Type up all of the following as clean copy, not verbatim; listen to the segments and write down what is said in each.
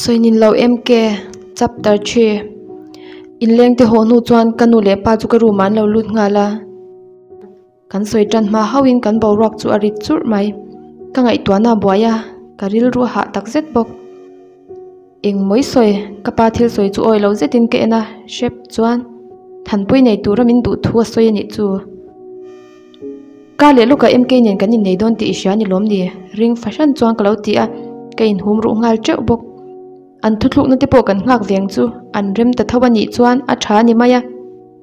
Sawinin lo MK, Chapter xii. Inleng te haw hnu chuan ka nu leh pa chu ka room ah an lo lut nghal a. Kan sawi tan hma hauhin kan boruak chu a rit churh mai. Ka ngaihtuahna a buai a, ka rilru a hah tak zet bawk. Eng mawi sawi, ka pa thil sawi chu awi lo zetin ka en a, hrep chuan Thanpui nei tura min duh thu a sawi a nih chu. Ka leh lawkah MK nen kan innei dawn tih i hria ni lawm ni? Ring fahran chuan ka lo ti a, ka inhum ruh nghal teuh bawk. An thuthlukna te pawh kan nghak veng chu an rem ta tho a nih chuan a tha a ni mai a.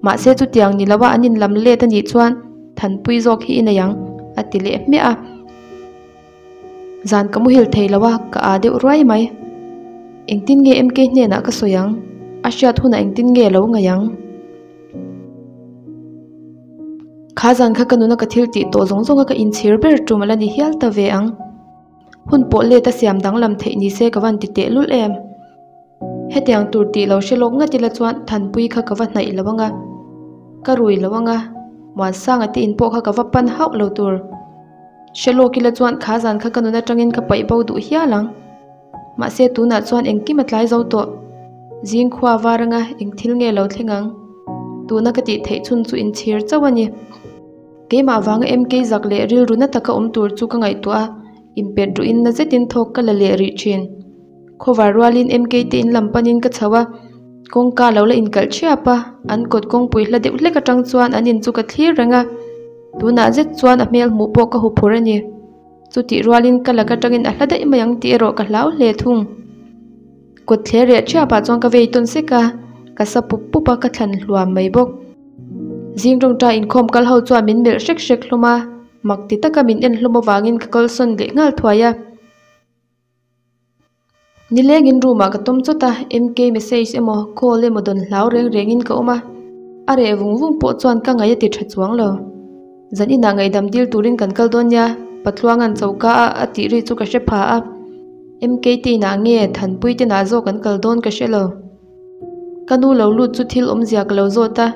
Mahse chutiang ni loa an inlam let a nih chuan Thanpui zawk hi i nei ang, a ti leh hmiah a. Zan ka muhil thei lo a, ka aa deuh ruai mai. Engtin nge MK hnenah ka sawi ang? A hriat hunah engtin nge a lo ngaih ang? Kha zan kha ka nuna ka thil tih tawh zawng zawnga ka inchhir ber tum a la ni hial ta ve ang. Hun pawh let a siam danglam theih ni se ka van ti teh lul em? Hetiang tur tih lo hre lawk ngat ila chuan Thanpui kha ka va hnaih lo anga, ka rui lo anga, Muansanga te in pawh kha ka va pan hauh lo tur. Hre lawk ila chuan kha zan kha ka nun atangin ka paih bo duh hial ang. Mahse tunah chuan engkim a tlai zo tawh. Zing khua var anga eng thil nge lo thleng ang. Tuna ka tih theih chhun chu inchhir chauh a ni. Keimah vanga MK zak leh rilru na taka awm tur chu ka ngaihtuah a, inpet ruhin na zetin thawk ka la leh rih thin. Khawvar rualin MK te in lam panin ka chho a, kawngka lo la inkalh thiap a, an kawt kawngpui hla deuh hlek atang chuan an in chu ka thlir reng a, tunah zet chuan a hmel hmuh pawh ka huphur a ni. Chutih rualin ka lak atangin a hla daih mai ang tih erawh ka hlau hle thung. Kawt thler reh thiapah chuan ka vei tawn sek a, ka sa pup pup a, ka thlan hluam mai bawk. Zing tawngtai inkhawm kal ho chuan min melh hrek hrek hlawm a, mak ti taka min en hlawm avangin ka kalsawn leh nghal thuai a. Nilengin room ah ka tawm chawt a, MK message emaw call emaw dawn hlau reng rengin ka awm a, a reh vung vung pawh chuan ka ngaih a ti tha chuang lo. Zan inah ngaihdam dil turin kan kal dawn nia, Patluanga'n choka a a tih ri chu ka hre pha a, MK te inah nge Thanpui te nah zawk an kal dawn ka hre lo. Ka nu lo lut chu thil awmzia ka lo zawt a,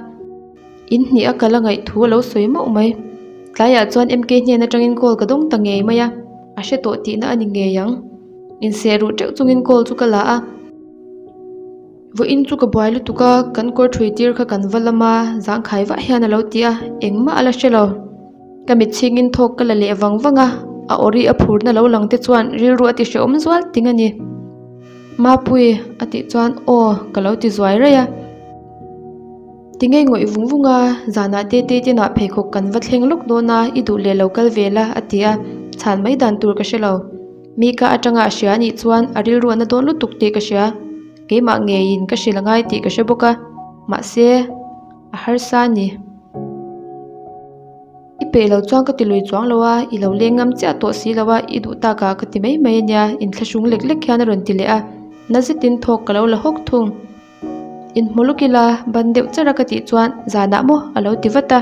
in hnih a kal a ngaih thu a lo sawi mauh mai. Tlaiah chuan MK hnen atangin call ka dawng ta ngei mai a, a hre tawh tihna a ni ngei ang. Inseh ruh teuh chungin call chu ka la a. Vawiin chu ka buai lutuk a, kan kawr thui tir kha kan va lam a, zangkhai vah hian a lo ti a, engmah a la hre lo. Ka mit chhingin thawk ka la leh vang vang a, a awri a phurna lo lang te chuan rilru a ti hrehawm zual ting a ni. Mapui a tih chuan aw ka lo ti zuai raih a. Ti ngei ngawih vung vung a, zanah te te tinah pheikhawk kan va thleng lawk dawn a, i duh leh lo kal ve la a ti a, chhan mai dan tur ka hre lo. Mi ka atanga a hria anih chuan a rilru a na dawn lutuk tih ka hria, keimah ngeiin ka hrilh angai tih ka hre bawk a, mahse a harsa a ni. I peih lo chuan ka ti lui chuang lo a, i lo leng ngam chiah tawh si lo a, i duh tak ah ka ti mai mai a nia, inthlahrung lek lek hian a rawn ti leh a, na zetin thawk ka lo la hawk thung. Inhmu lawk ila, ban deuh char a ka tih chuan zanah maw a lo ti vat a.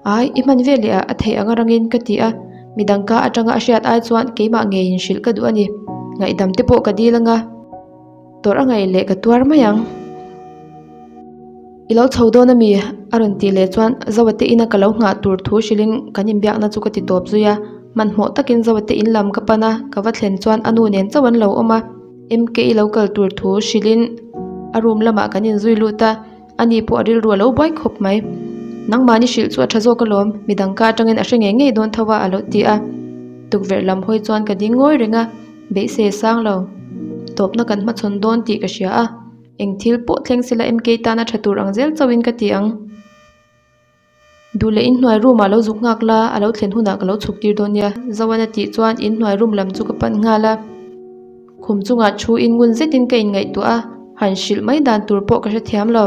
Ai, i hman ve leh ah a theih anga rangin ka ti a, midang ka atanga a hriat ai chuan keimah ngeiin hrilh ka duh a ni, ngaihdam te pawh ka dil anga. Tawrh a ngaih leh ka tuar mai ang. I lo chho dawn ami? A rawn tih leh chuan Zoa te ina ka lo nghah tur thu hrilhin kan inbiakna chu ka ti tawp zui a. Hmanhmawh takin Zoa te in lam ka pan a, ka va thlen chuan a nu nen chauh an lo awm a. MK i lo kal tur thu hrilhin a room lamah kan inzui lut a, ani pawh a rilru a lo buai khawp mai. Nangmahni hrilh chu a tha zawk alawm, midang ka atangin a hre ngei ngei dawn tho a a lo ti a. Tukverh lam hawi chuan ka ding ngawi reng a. Beisei sang lo. Tawpna kan hmachhawn dawn tih ka hria a, eng thil pawh thleng sela MK tana tha tur ang zel chauhin ka ti ang. Duh leh inhnuai room ah lo zuk nghak la, a lo thlen hunah ka lo chhuk tir dawn nia. Zoan a tih chuan inhnuai room lam chu ka pan nghal a. Khum chungah thu in ngun zetin ka inngaihtuah a, han hrilh mai dan tur pawh ka hrethiam lo.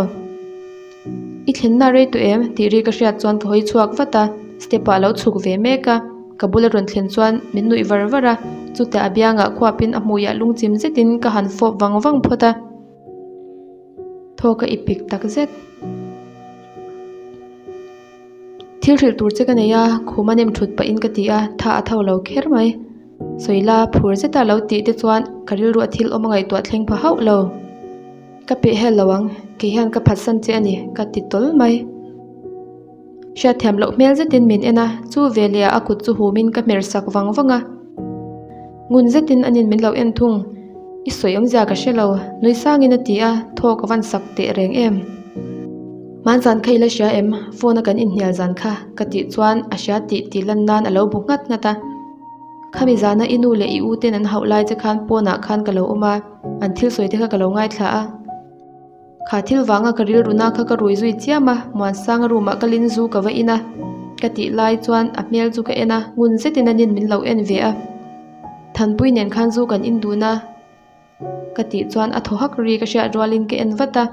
I thlenna rei tawh em? tih ri ka hriat chuan ka hawi chhuak vat a, step ah a lo chhuk ve mek a. Ka bula rawn thlen chuan min nuih var var a, chutah a biangah khuapin a hmuiah lungchim zetin ka han fawp vang vang phawt a. Thaw ka ipik tak zet. Thil hrilh tur che ka nei a, khum a nem thut pahin ka ti a, tha a tho lo kher mai. Sawila phur zeta lo tih te chuan ka rilru a thil awm a ngaihtuah thleng pha hauh lo. Ka peh hel lo ang, kei hian ka phatsan che a ni, ka ti tawl mai. Hriatthiam loh hmel zetin min en a, chu veleh ah a kut chu humin ka hmer sak vang vang a. Ngun zetin anin min lo en thung. I sawi awmzia ka hre lo, nui sangin a ti a, thaw ka van sak teh reng em. Hmanzan kha i la hria em? Phone a kan inhnial zan kha ka tih chuan a hria tih tih lan nan a lo bu nghat nghat a. Khami zana i nu leh i u ten an hauh lai che khan pawnah khan ka lo awm a, an thil sawi te kha ka lo ngaithla a. Kha thil vanga ka rilruna kha ka rui zui chiam a, Muansanga room ah kalin zu ka va in a, ka tih lai chuan a hmel chu ka en a, ngun zetin anin min lo en ve a. Thanpui nen khan zu kan in dun a, ka tih chuan a thaw hak ri ka hriat rualin ka en vat a,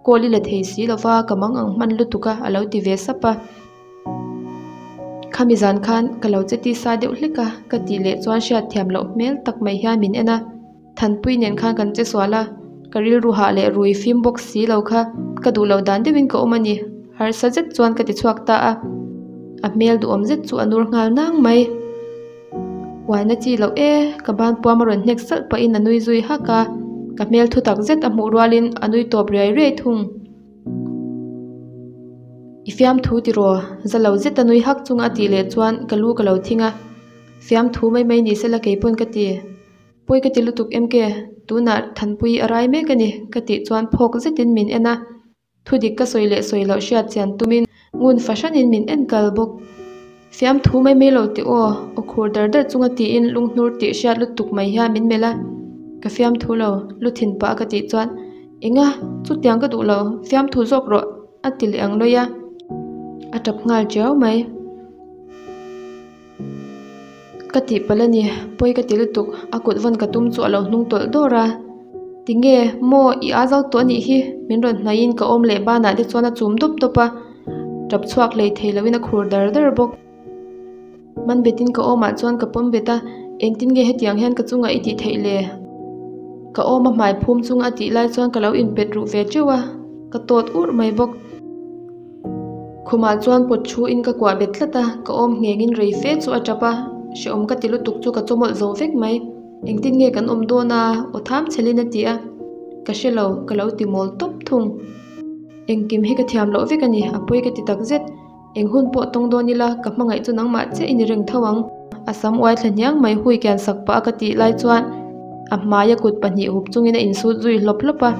call i la thei si lova ka mang ang hman lutuk a, a lo ti ve sap a. Khami zan khan ka lo che tisa deuh hlek a, ka tih leh chuan hriatthiam loh hmel tak mai hian min en a. Thanpui nen khan kan che sual a, ka rilru hah leh rui fim bawk si lo kha ka duh loh dan deuhin ka awm a ni, harsa zet chuan ka ti chhuak ta a, a hmel duhawm zet chu a nur nghal nang mai. Uaina chi loh e, ka ban puam a rawn hnek salh pahin a nui zui hak a, ka hmel thu tak zet a hmuh rualin a nui tawp riai riai thung. I fiamthu tiraw? Za lo zet a nui hak chunga a tih leh chuan ka lu ka lo thing a, fiamthu mai mai ni sela keipawn ka ti. Pawi ka ti lutuk em ke? Tunah Thanpui a rai mek a ni, ka tih chuan phawk zetin min en a. Thudik ka sawi leh sawi loh hriat chian tumin ngun fahranin min en kal bawk. Fiamthu mai mai lo tih aw, aw khur dar dar chunga tiin lunghnur tih hriat lutuk mai hian min melh a. Ka fiamthu lo, lu thin pah a ka tih chuan, Enga, chutiang ka duh lo, fiamthu zawk rawh, a ti leh ang lawih a. A tap nghal chiau mai. Ka tihpalh a ni, pawi ka ti lutuk, a kut vawn ka tum chu a lo hnung tawlh dawr a. Tinge, maw i aa zo tawh a nih hi, min rawn hnaihin ka awm leh banah te chuan a chum dawp dawp a, tap chhuak hlei thei loin a khur dar dar bawk. Man betin ka awmah chuan ka pawm bet a, engtin nge hetiang hian ka chungah i tih theih le? Ka awm a hmai phum chunga a tih lai chuan ka lo inpet ruh ve teuh a, ka tawt urh mai bawk. Khumah chuan pawt thu in ka kuah bet tlat a, ka awm ngheng in rei fe chu a tap a, hrehawm ka ti lutuk chu ka chawmawlh zo vek mai. Engtin nge kan awm dawn a? Aw tham chhelin a ti a, ka hre lo, ka lo ti mawl tawp thung. Engkim hi ka thiam loh vek a ni, a pawi ka ti tak zet. Eng hun pawh tawng dawn ila, ka hmangaih chu nangmah chiah i ni reng tho ang. A sam uai thla hniang mai hui kian sak pah a ka tih lai chuan a hmaia kut pahnih hup chungin a insut zui hlawp hlawp a.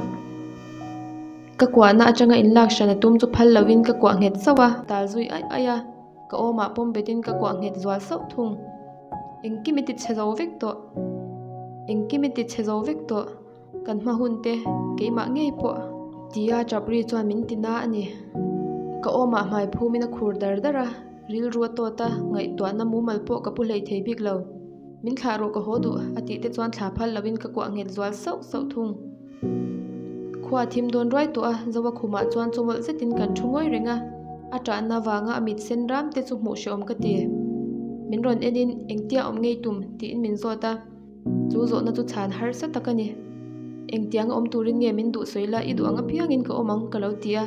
Ka kuahna atanga inlak hran a tum chu phal lovin ka kuah nghet sauh a, tal zui aih aih a, ka awmah pawm betin ka kuah nghet zual sauh thung. Engkim i ti chhe zo vek tawh, engkim i ti chhe zo vek tawh, kan hma hun te keimah ngei pawh. Tia chap ri chuan min ti na a ni. Ka awmah hmai phumin a khur dar dar a, rilru a tawt a, ngaihtuahna mumal pawh ka pu hlei thei bik lo. Min thlah rawh ka haw duh a tih te chuan thla phal lovin ka kuah nghet zual sauh sauh thung. Khua a thim dawn ruai tawh a, Zoa khumah chuan chawmawlh zetin kan thu ngawi reng a, a tahna vanga a mit sen ram te chu hmuh hrehawm ka ti. Min rawn enin engtia awm ngei tum tiin min zawt a, chu zawhna chu chhan harsa tak a ni. Engtianga awm turin nge min duh sawi la, i duh ang apiangin ka awm ang ka lo ti a.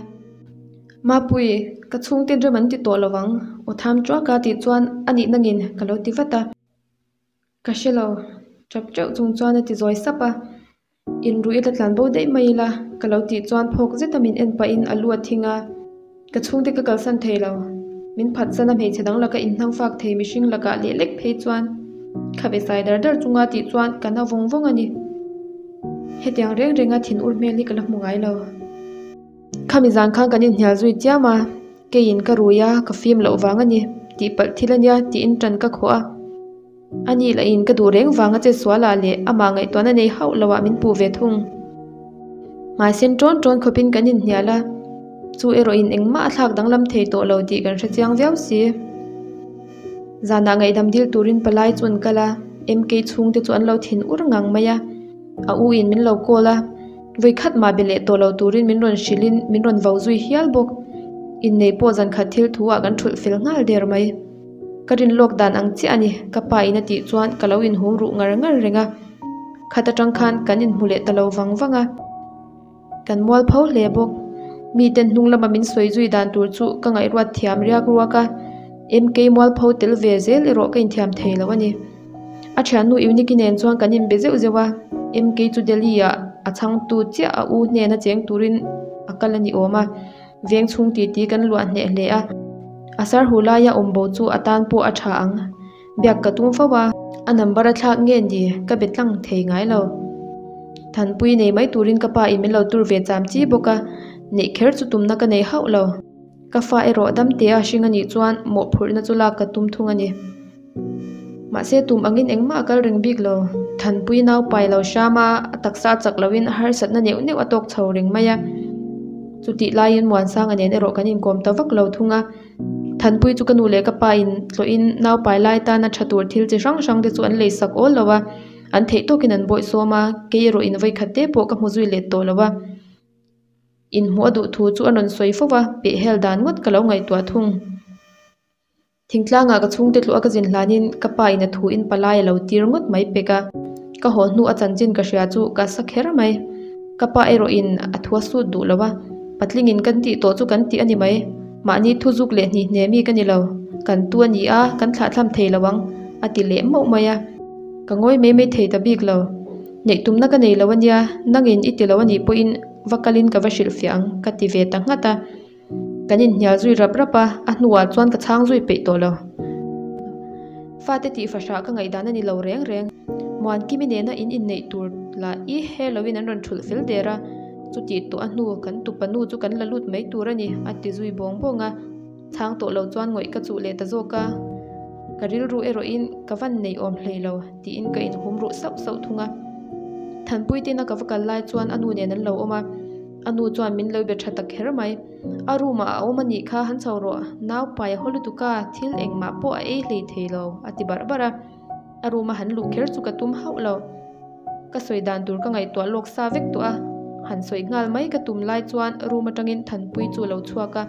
Mapui, ka chhungten rem an ti tawh lo ang, aw tham tuaka tih chuan a nih nangin ka lo ti vat a. Ka hre lo, tap teuh chung chuan a ti zawi sap a. Inruih la tlan bo daih mai ila, ka lo tih chuan phawk zeta min en pahin a lu a thing a. Ka chhungte ka kalsan thei lo. Min phatsan a hmeichhe dang laka inhnang fak thei mihring lakah leh lek phei chuan khabe sai dar dar chunga tih chuan ka na vawng vawng a ni. Hetiang reng renga thin ur hmel hi ka la hmu ngai lo. Khami zan khan kan inhnial zui chiam a, keiin ka rui a, ka fim loh vang a ni, tih palh thil a nia tiin tan ka khawh a. A ni lahin ka duh reng vanga che sualah leh amah ngaihtuahna nei hauh loah min puh ve thung. Hmai sen ṭawn ṭawn khawpin kan inhnial a, chu erawhin engmah a thlak danglam thei tawh lo tih kan hre chiang viau si. Zanah ngaihdam dil turin palai chu an kal a, MK chhungte chu an lo thin ur ngang mai a, a u in min lo call a, vawi khat mah be leh tawh lo turin min rawn hrilhin min rawn vo zui hial bawk. Inneih pawh zan khat thil thu ah kan ṭhulh fel nghal der mai. Ka rin lawk dan ang chiah a ni, ka pa in a tih chuan ka lo inhum ruh ngar ngar reng a. Khat atang khan kan inhmu leh ta lo vang vang a. Kan mual pho hle bawk. Miten hnung lama min sawi zui dan tur chu ka ngaihruat thiam riak ruak a. MK mual pho tel ve zel erawh ka inthiam thei lo a ni. A thiannu Euniki nen chuan kan inbe zeuh zeuh a. MK chu Delhi ah a chhangtu chiah a u hnena cheng turin a kal a ni awm a. Veng chhung titi kan luah hneh hle a, a sar hu laia awm bo chu a tan pawh a tha ang. Biak ka tum fo a, a number a thlak nge ni ka be tlang thei ngai lo. Thanpui nei mai turin ka pa in min lo tur ve cham chi bawk a, neih kher chu tumna ka nei hauh lo. Ka fa erawh damte a hring a nih chuan mawhphurhna chu lak ka tum thung a ni. Mahse tum angin engmah a kal reng bik lo. Thanpui nau pai lo hram a, a taksa a chak loin harsatna neuh neuh a tawk chho reng mai a. Chutih laiin Muansanga nen erawh kan inkawm ta vak lo thung a. Thanpui chu ka nu leh ka pa in tlawhin nau pai lai tana tha tur thil chi hrang hrang te chu an lei sak awl lo a, an theih tawkin an bawih sawm a, kei erawh in vawikhat te pawh ka hmu zui let tawh lo a. Inhmuh a duh thu chu a rawn sawi fo va, pehhel dan ngawt ka lo ngaihtuah thung. Thingtlangah ka chhungte tluah ka zin hlanin ka pa in a thu in palai a lo tir ngawt mai pek a, ka haw hnu a chanchin ka hria chu ka sa kher mai. Ka pa erawh in a thu a sut duh lo a, patlingin kan tih tawh chu kan tih a ni mai. Mahni thu zuk leh hni hne mi ka ni lo, kan tu a ni a, kan thlahthlam thei lo ang, a ti leh mauh mai a. Ka ngawi mai mai thei ta bik lo. Neih tumna ka nei lo a nia, nangin i ti lo a nih pawhin va kalin ka va hrilhfiah ang, ka ti ve ta nghat a. Kan inhnial zui rap rap a, a hnuah chuan ka chhang zui peih tawh lo. Fate tih fahrah ka ngaihdan a ni lo reng reng. Muankimi nena in inneih tur lah i he loin an rawn thulh fel der a, chutih tawh a hnu kan tupa nu chu kan la lut mai tur a ni, a ti zui bawng bawng a. Chhang tawh lo chuan ngawih ka chuh leh ta zawk a, ka rilru erawhin ka van neih awm hlei lo tiin ka inhum ruh sauh sauh thung a. Thanpui tina ka va kal lai chuan a nu nen an lo awm a. A nu chuan min lo be tha ta kher mai. A room ah a awm a nih kha han chho rawh, nau pai a haw lutuk a, thil engmah pawh a ei hlei thei lo, a ti barh barh a. A room a han luh kher chu ka tum hauh lo. Ka sawi dan tur ka ngaihtuah lawk sa vek tawh a, han sawi nghal mai ka tum lai chuan room atangin Thanpui chu a lo chhuak a,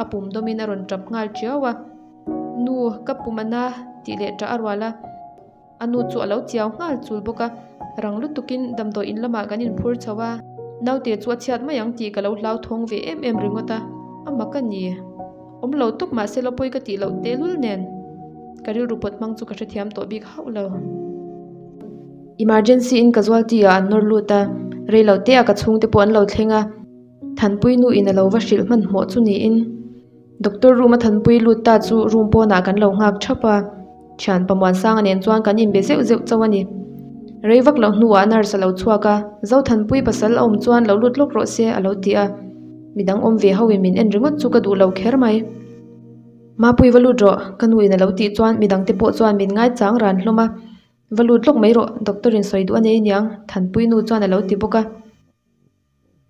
a pum dawmin a rawn tap nghal tiau a. Nu, ka pum a na, tih leh tah a rual a. A nu chu a lo chiau nghal chul bawk a, rang lutukin damdawi in lamah kan inphur chho a, naute chu a chhiat mai ang tih ka lo hlauthawng ve em em ringawt a, a mak a ni. Awm lo tawp mahse la pawi ka tih loh tehlul nen ka rilru pawt hmang chu ka hrethiam tawh bik hauh lo. Emergency in casualty ah an nawr lut a, rei lo te ah ka chhungte pawh an lo thleng a, Thanpui nu in a lo va hrilh hmanhmawh chu niin Doctor room a Thanpui lut ta chu room pawnah kan lo nghak thap a. Thian Pamuansanga nen chuan kan inbe zeuh zeuh chauh a ni. Rei vak loh hnuah nurse a lo chhuak a, Zothanpui pasal a awm chuan lo lut lawk rawh se a lo ti a. Midang awm ve hoin min en ringawt chu ka duh lo kher mai. Mapui va lut rawh, ka nu in a lo tih chuan midangte pawh chuan min ngaichang ran hlawm a. Va lut lawk mai rawh, doctor in sawi duh a nei aniang, Thanpui nu chuan a lo ti bawk a.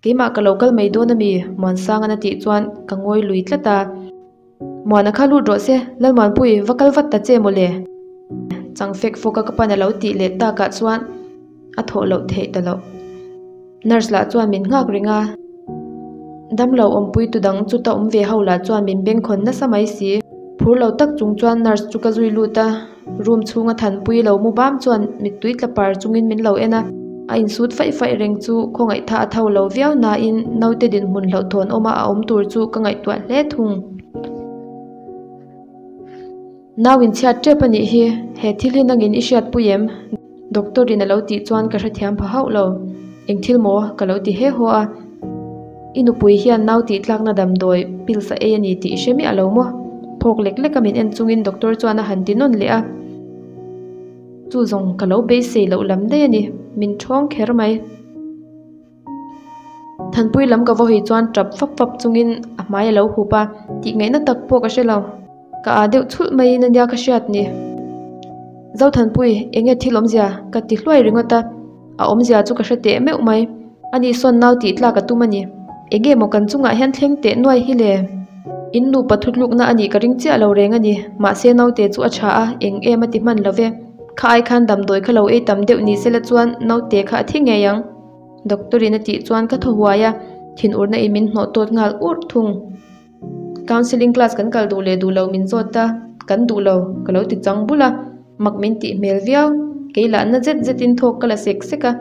Keimah ka lo kal mai dawn a mi? Muansangan a tih chuan ka ngawi lui tlat a. Muana kha lut rawh se, Lalmuanpui, va kal vat ta che mawle. Chang fek fawk a ka pan a lo tih leh takah chuan a thawh loh theih ta loh. Nurse lah chuan min nghak reng a. Damlo awmpui tu dang chuta awm ve ho lah chuan min bengkhawn nasa mai si. Phur lo tak chung chuan nurse chu ka zui lut a. Room chhunga thanpui lo mu bam chuan mittui tla par chungin min lo en a, a insut faih faih reng chu khawngaih tha a tho lo viau nain naute dinhmun hlauhthawn awma a awm tur chu ka ngaihtuah hle thung. Nau inchhiat tep a nih hi, he thil hi nangin i hriatpui em? Doctor in a lo tih chuan ka hrethiam pha hauh lo. Eng thil maw? Ka lo ti he haw a. I nupui hian nau tih tlakna damdawi pills a ei a ni tih i hre miah lo maw? Phawk lek lek a min en chungin doctor chuan a han ti nawn leh a. Chu zawng ka lo beisei loh lam daih a ni, min ṭhawng kher mai. Thanpui lam ka va hawi chuan ṭap fap fap chungin a hmai a lo hup a, tih ngaihna tak pawh ka hre lo. Ka aa deuh chhulh maiin a nia ka hriat ni. Zothanpui, eng nge thil awmzia? Ka ti hluai ringawt a, a awmzia chu ka hre teh meuh mai. Ani sawn nau tih tlak a tum a ni. Eng nge maw kan chungah hian thleng teh nuai hi le? In nupa thutlukna a nih ka ring chiah lo reng a ni. Mahse naute chu a tha a, eng em a ti hman lo ve. Kha ai khan damdawi kha lo ei tam deuh ni sela chuan naute kha a thi ngei ang. Doctor in a tih chuan ka thaw huai a, thinurna in min hnawh tawt nghal urh thung. Counselling class kan kal duh leh duh lo min zawt a, kan duh lo ka lo ti chang bul a, mak min tih hmel viau. Kei lah na zet zetin thawk ka la sek sek a.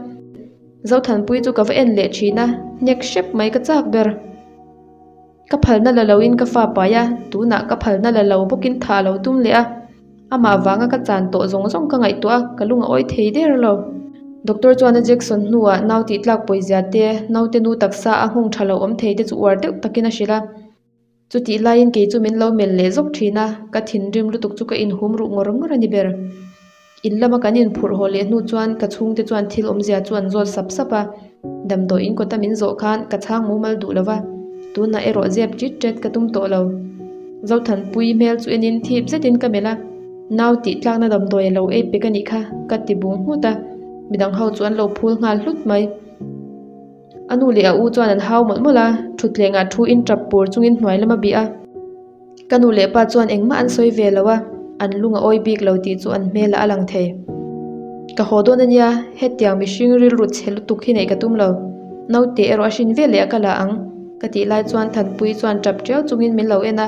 Zothanpui chu ka va en leh thin a, hnek hrep mai ka chak ber. Ka phalna la loin ka fa pai a, tunah ka phalna la lo bawkin thah a lo tum leh a. Amah vanga ka chan tawh zawng zawng ka ngaihtuah a, ka lung a awi thei der lo. Doctor chuan a Jackson hnuah nau tih tlak pawizia te, naute nu taksa a nghawng tha lo awm thei te chu uar deuh takin a hrilh a. Chutih laiin kei chu min lo melh leh zawk thin a, ka thinrim lutuk chu ka inhum ruh ngawr ngawr a ni ber. In lama kan inphurh haw leh hnu chuan ka chhungte chuan thil awmzia chu an zawt sap sap a, damdawi in kawta min zawh khan ka chhang mumal duh lo va, tunah erawh zep ṭit ṭet ka tum tawh lo. Zothanpui hmel chu enin thip zetin ka melh a, nau tih tlakna damdawi a lo ei pek a nih kha ka ti bung nghut a, midang ho chu an lo phul nghal hlut mai. A nu leh a u chuan an hau mawlh mawlh a, thutthlengah thu in tap pur chungin hnuai lam a bih a. Ka nu leh pa chuan engmah an sawi ve lo a, an lung a awi bik lo tih chu an hmelah a lang thei. Ka haw dawn a nia, hetiang mihring rilru chhe lutuk hi neih ka tum lo. Naute erawh a hrin ve leh a ka la ang, ka tih lai chuan Thanpuii chuan tap tiau chungin min lo en a,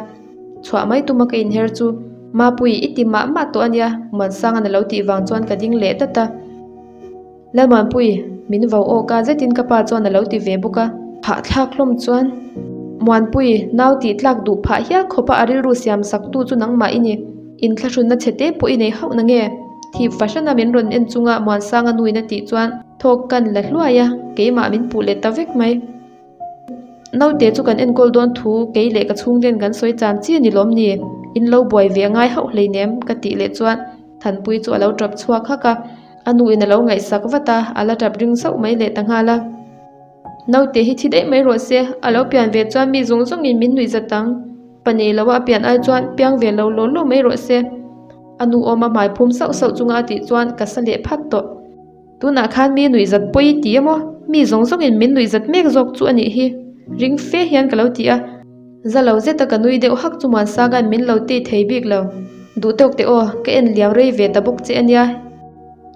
chhuah mai tuma ka inher chu, Mapui, i ti mah mah tawh a nia, Muansanga'n a lo tih vang chuan ka ding leh dat a. Lalmuanpui, min vo awk a, zetin ka pa chuan a lo ti ve bawk a. Hahthlak hlawm chuan, Muanpui, nau tih tlak duh phah hial khawpa a rilru siam sak tu chu nangmah i ni. Inthlahrunna chhe te pawh i nei hauh na nge? Thip fahrana min rawn en chunga Muansanga nuin a tih chuan thawk kan la hluai a, keimah min puh let ta vek mai. Naute chu kan enkawl dawn thu kei leh ka chhungten kan sawi chan chi a ni lawm ni? In lo buai ve a ngai hauh hleinem ka tih leh chuan Thanpui chu a lo tap chhuak hak a. A nuin a lo ngaihsak vat a, a la tap ring sauh mai leh ta nghal a. Naute hi thi daih mai rawh se, a lo pian ve chuan mi zawng zawngin min nuih zat ang. Pa nei loa a pian ai chuan piang ve lo law law mai rawh se. A nu awma hmai phum sauh sauh chunga a tih chuan ka sa leh phat tawh. Tunah khan mi nuih zat pawi i ti emaw? Mi zawng zawngin min nuih zat mek zawk chu a nih hi. Ring fe hian ka lo ti a. Za lo zeta ka nui deuh hak chu Muansanga'n min lo tei thei bik lo. Duh tawk teh aw, ka en liam rei ve ta bawk che a nia.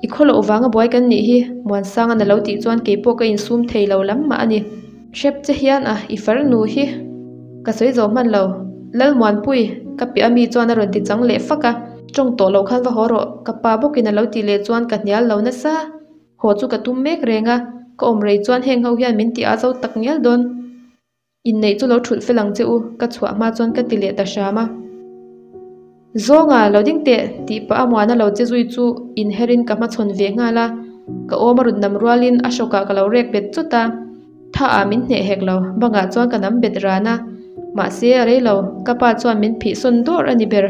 I khaw loh vanga buai kan nih hi, Muansanga'n a lo tih chuan keipawh ka insum thei lo lam mah a ni. Hrep che hian a, i farnu hi. Ka sawi zo hman lo. Lalmuanpui, ka piah ami chuan a rawn ti chang leh fak a. Tawng tawh loh khan va haw rawh, ka pa bawkin a lo tih leh chuan ka hnial lo nasa. Haw chu ka tum mek reng a, ka awm rei chuan heng ho hian min ti a zo tak ngial dawn. Inneih chu lo thulh fel ang che u, ka chhuah hma chuan ka ti leh ta hram a. Zawnga, lo ding teh, tih pah a muana lo che zui chu inherin ka hmachhawn ve nghal a, ka awm a rawn nam rualin a hrawkah ka lo rek bet chawt a, tha ah min hneh hek lo, bangah chuan ka nam bet ran a, mahse a rei lo, ka pa chuan min phih sawn dawr a ni ber.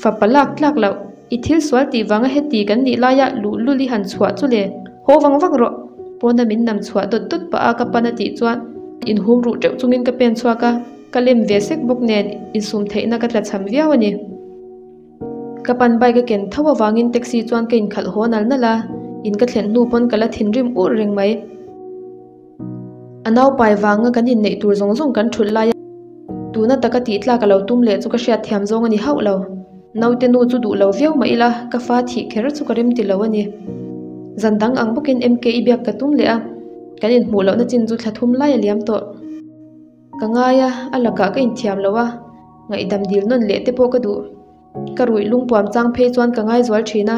Fapa lak tlak loh, i thil sual tih vanga heti kan nih laia luhlul i han chhuah chu le. Haw vang vang rawh! Pawna min nam chhuah dawt dawt pah a ka pan a tih chuan inhum ruh teuh chungin ka pen chhuak a, ka lem ve sek bawk nen insum theihna ka tla cham viau a ni. Ka pan bike a ken tho avangin taxi chuan ka inkhalh haw nal nal a, in ka thlen hnu pawn ka la thinrim ur reng mai. A naupai vanga kan inneih tur zawng zawng kan thulh lai a, tuna taka tih tlak a lo tum leh chu ka hriat thiam zawng a ni hauh lo. Naute nu chu duh lo viau mah ila ka fa thih kher chu ka rem ti lo a ni. Zan dang ang bawkin MK i biak ka tum leh a, kan inhmuh lohna chin chu thla thum lai a liam tawh. Ka ngai a, a lakah ka inthiam lo a, ngaihdam dil nawn leh te pawh ka duh. Ka ruih lungpuam chang phei chuan ka ngaizual thin a,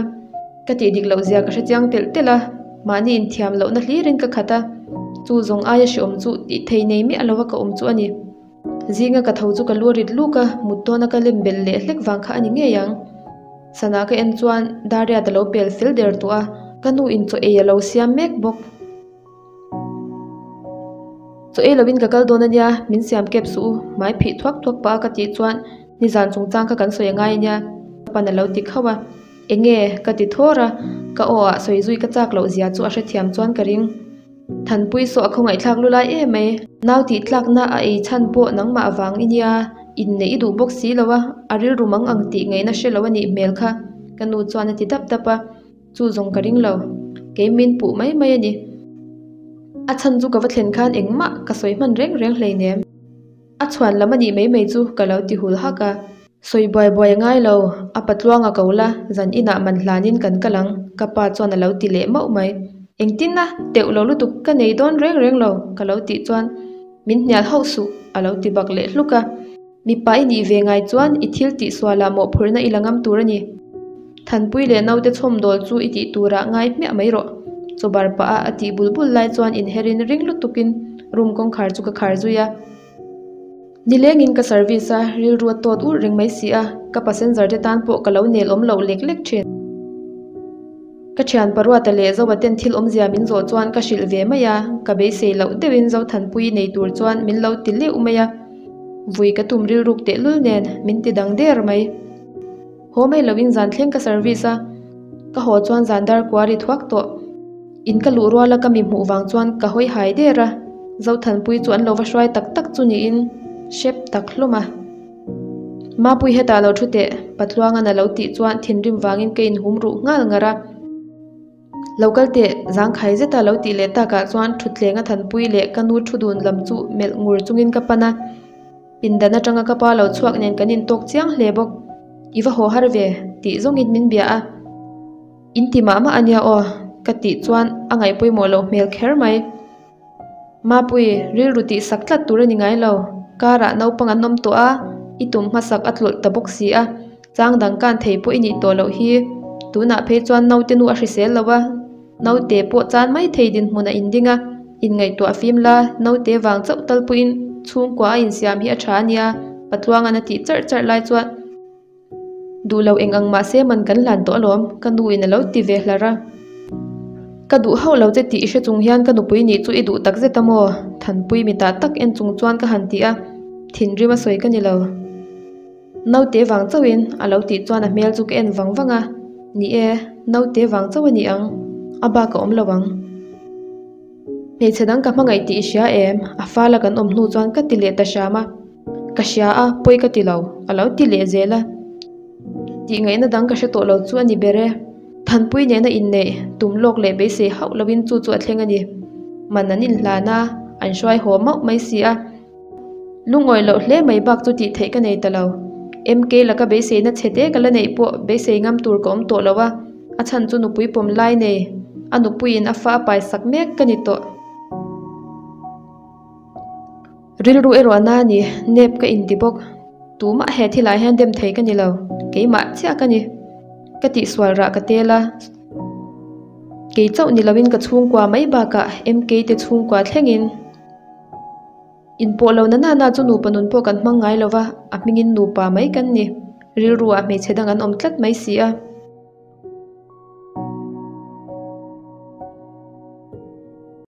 ka tih dik loh zia ka hre chiang telh telh a, mahni inthiam lohna hlirin ka khat a, chu zawng aia hreawm chu tih thei nei miah lova ka awm chu a ni. Zinga ka tho chu ka lu a rit luk a, mut tawna ka lem belh leh hlek vang kha a ni ngei ang. Sana ka en chuan Dariat a lo pel fel der tawh a, ka nu in chaw ei a lo siam mek bawk. Chaw ei lovin ka kal dawn a nia, min siam kep suh u, hmai phih thuak thuak pah a ka tih chuan nizan chungchang kha kan sawi a ngai a nia, ka pan a lo ti khauh a, eng nge ka ti thawr a, ka aw ah sawi zui ka chak loh zia chu a hrethiam chuan ka ring. Thanpui saw a khawngaihthlak lu lai em mai, nau tih tlakna a ei chhan pawh nangmah vang i nia, inneih i duh bawk si lo a, a rilru mang ang tih ngaihna hre lo a nih hmel kha, ka nu chuan a ti dap dap a. Chu zawng ka ring lo. Kei min puh mai mai a ni. A chhan chu ka va thlen khan engmah ka sawi hman reng reng hleinem. A chhuan lam a nih mai mai chu ka lo ti hul hak a. Sawi buai buai a ngai lo, a patluang a ko la, zan inah man hlanin kan kal ang, ka pa chuan a lo ti leh mauh mai. Engtin a, teuh lo lutuk ka nei dawn reng reng lo, ka lo tih chuan min hnial hauh suh, a lo ti bak leh hluk a. Mipa i nih ve ngai chuan i thil tih sualah mawhphurhna i la ngam tur a ni. Thanpui leh naute chhawmdawl chu i tih turah ngai hmiah mai rawh. Chawbar pah a a tih bul bul lai chuan inherin ring lutukin room kawngkhar chu ka khar zui a. Nilengin ka service a, rilru a tawt urh reng mai si a, ka passenger te tan pawh ka lo nel awm loh lek lek thin. Ka thian Paruata leh Zoa ten thil awmzia min zawh chuan ka hrilh ve mai a, ka beisei loh deuhin Zothanpui nei tur chuan min lo ti leuh mai a. Vui ka tum rilruk tehlul nen min ti dang der mai. Haw mai loin zan thleng ka service a. Ka haw chuan zan dar kua ri thuak tawh. In ka luh ruala ka mi hmuh vang chuan ka hawi hai der a, Zothanpui chu an lo va hruai tak tak chu niin hrep tak hlawm a. Mapui hetah lo thu teh, Patluangan a lo tih chuan thinrim vangin ka inhum ruh nghal ngar a. Lo kal teh, zangkhai zeta lo tih leh takah chuan thutthleng a thanpui leh ka nu thu dun lam chu melh ngur chungin ka pan a. Pindan atanga ka pa lo chhuak nen kan intawk chiang hle bawk. I va haw har ve, tih zawngin min bia a. In ti mah mah a nia aw, ka tih chuan a ngaih pawimawh loh hmel kher mai. Mapui, rilru tih sak tlat tur a ni ngai lo. Karah naupang an awm tawh a, i tum hmasak a tlawlh ta bawk si a. Chang dang kan thei pawh i nih tawh loh hi. Tunah phei chuan naute nu a hrisel lo a, naute pawh chan mai thei dinhmun a inding a, inngaihtuah fim la, naute vang chauh tal pawhin chhungkua a insiam hi a tha a nia, Patluangan a tih charh charh lai chuan Duh lo eng ang mahse man kan hlan tawh alawm, ka nu in a lo ti ve hlar a. Ka duh hauh lo che tih i hre chung hian ka nupui nih chu i duh tak zet a maw? Thanpui mitah tak en chung chuan ka han ti a, thinrim a sawi ka ni lo. Naute vang chauhin a lo tih chuan a hmel chu ka en vang vang a, ni e, naute vang chauh a ni ang, a bak a awm lo ang. Hmeichhe dang ka hmangaih tih i hria em? A fala kan awm hnu chuan ka ti leh ta hram a. Ka hria a, pawi ka ti lo, a lo ti leh zel a. Tih ngaihna dang ka hre tawh lo chu a ni ber e. Thanpui nena inneih, tum lawk leh beisei hauh loin chu chu a thleng a ni. Man an inhlan a, an hruai haw mauh mai si a. Lungawi loh hle mai bak chu tih theih ka nei ta lo. MK laka beiseina chhe te ka la neih pawh beisei ngam tur ka awm tawh lo a, a chhan chu nupui pawm lai nei, a nupuiin a fa a pai sak mek ka ni tawh. Rilru erawh a na a ni, nep ka inti bawk. Tumah he thilah hian dem thei ka ni lo, keimah chiah ka ni. Ka tihsual rah ka tel a, kei chauh ni loin ka chhungkua mai bakah MK te chhungkua thlengin. Inpawh lo na na na chu nupa nun pawh kan hmang ngai lo va, a hmingin nupa mai kan ni. Rilru ah hmeichhe dang an awm tlat mai si a.